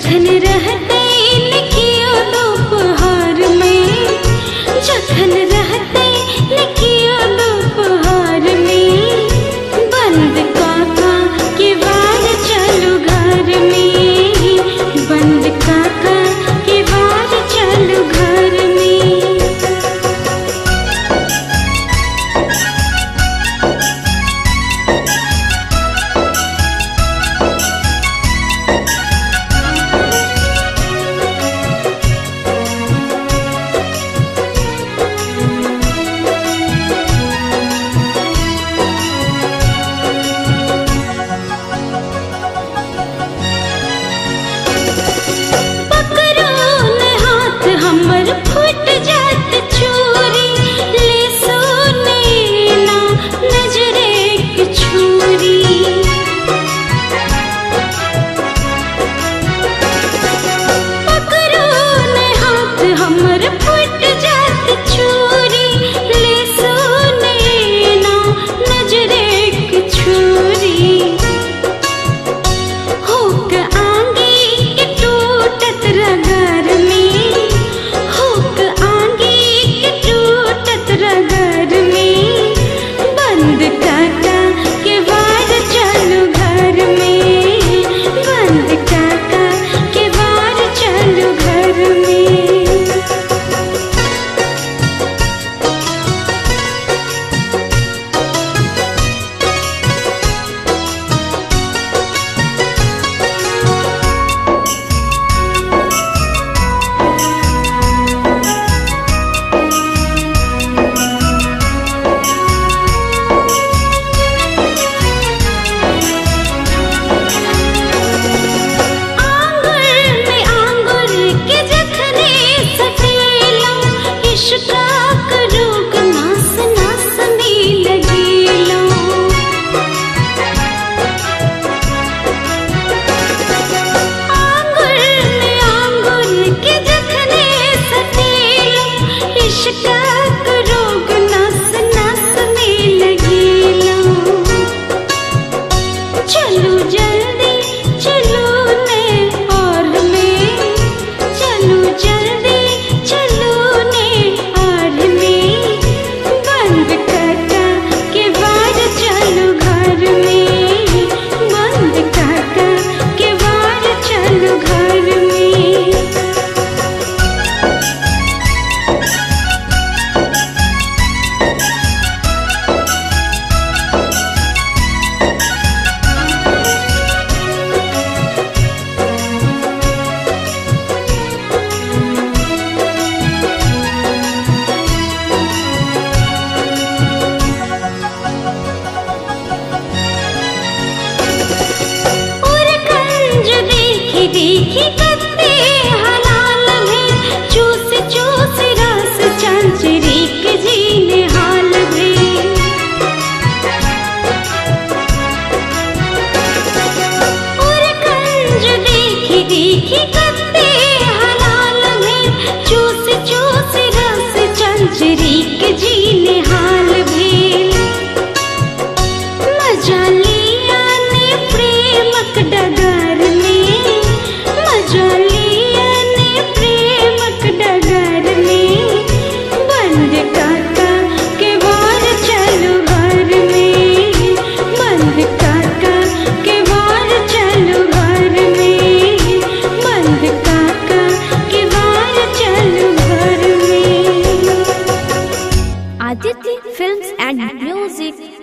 जखन रहते न कियो दोपहर में, जखन रहते न कियो दोपहर में, बंद काका के बार चलू घर में, बंद काका के बार चलू घर में। देखी कत्ते हलाल में, चूस चूस रस चंचरीक जीने हाल में। और कंज देखी देखी कत्ते हलाल में, चूस चूस रस चंचरीक जीने हाल में। मजा लिया ने प्रेमक डगर में, मजा ने प्रेमक डगर में, बंद काका के बार चलू घर में, बंद काका के बार चलू घर में, बंद काका के बार चलू घर में। Aditya films and music.